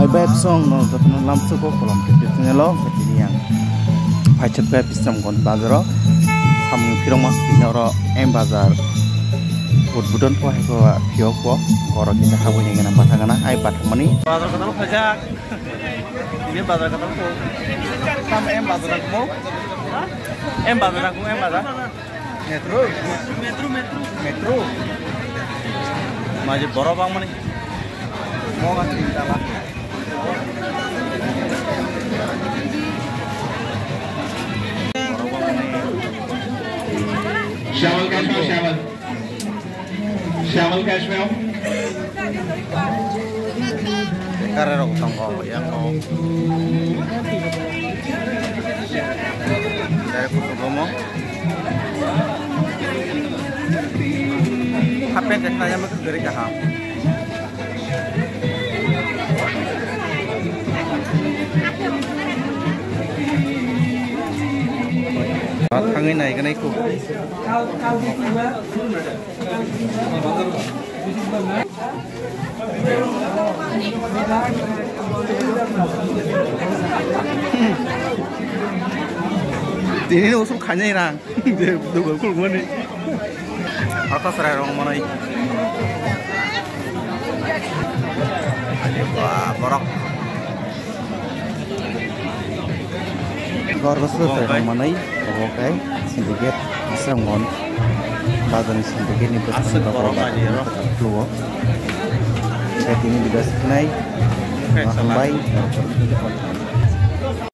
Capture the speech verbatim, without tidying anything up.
Beb song no jotono lamsugo kolom khe tini lo tini ang phaichat beb Bisramganj bazaro samung phirongma tini oro M bazar udbudon po hai ko phiyok po oro kisa habui ni gana batha gana ai batha mani. Bazar kotor phaijak. Ini bazar kotor po. Sam M bazar ko. M bazar ko M bazar. Metro. Metro, metro. Metro. Maji borok bangmani. Moga tin tala. Shawal ka shawal. Shawal ka shawal. Kare rok tongo yang o. Dari kusugomo. Hapen tekna yang bekerja kaham. Thangwi naiganai kuk. Tini usul khainai rang. Je, dugal kulmani. Ata serai rong manai. Ayo, wah, borok. Borok serai rong manai. Oke, syndicate. Bisramganj. Bazarni syndicate ni bwskango borok borok lagi, ya. Fluo. Saya tini video sekian. Oke, salam. Hambai.